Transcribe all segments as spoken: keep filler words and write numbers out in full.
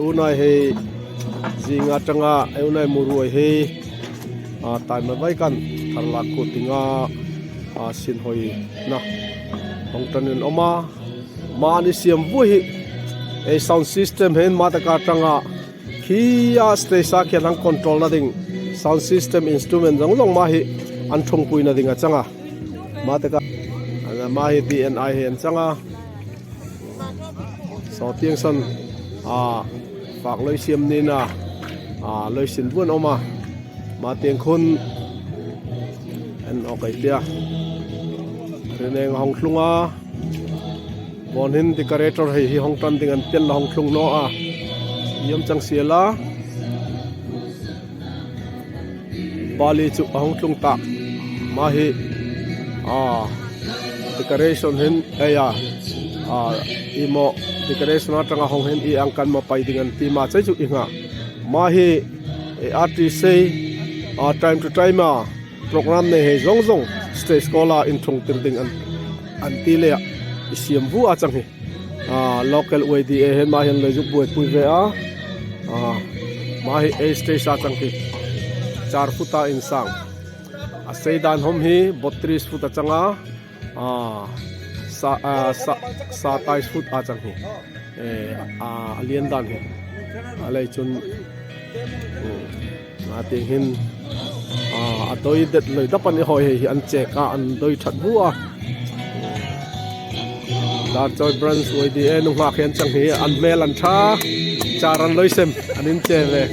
Unai hei, zinga tanga, e unai muru hei, a, tai ma vai kan, thar lak kut dinga, a, sin hoi na. Hong tan in oma, mani siam vui hi, e sound system hin ma taka tanga, khi a stage a khian hang control na ding, sound system instrument zong zong ma hi, an thungpui na ding a changa. Ma taka, ana ma hi D N I hi an changa. Saw tieng san, a, fak loi siam nina, a, loi sin vuan oma. Ma tieng khun, en ok ai tia. Rineng hong tlunga. Bon hin decorator hei hi hong tan ding an pen la hong tlung naw a. Iom chang siela. Bali chu a hong tlung ta. Ma hi, a, decoration hin, e ya, a, i mo decoration atanga hong hin i ang kan ma pai ding an ti ma chai chu i nga. Ma hi, e, artist sei, a, time to time a, program nei hei zong zong, stage kola in thung tir ding an, an ti le a, i siam vu a chang hi. A, local Y D A hin ma hin lei zuk buaipui ve a. A, ma hi A stage a chang hi. Char foot a insang. A sei dan hom hi botris foot a changa. A, sa, a, sa, satais foot a chang hi. E, a, a lian dan hi. A lei chun, hmm. A tieng hin, a, a doi det loi dap an i hoi hei hi an chek a, an doi that bu a. Darchoi branch Y D A nunghak hian chang hi an hmel an tha, char an loi sem, an in che ve.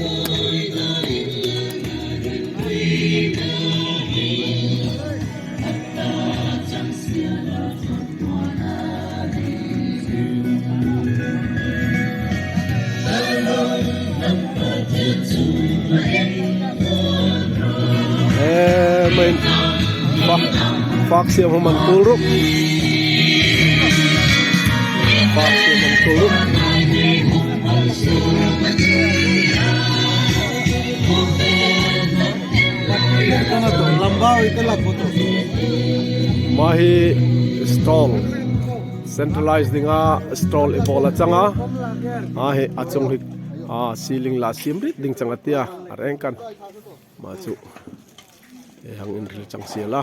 E, main. Fak, fak siam hom an kul ruk. Fak siam hom an kul ruk. Ma hi stall, centralized dinga stall i bawl a changa. A hi a chung hi, a, ceiling la siam rit ding chang a tia, a reng kan. Ma chu, e, hang in ril chang siela.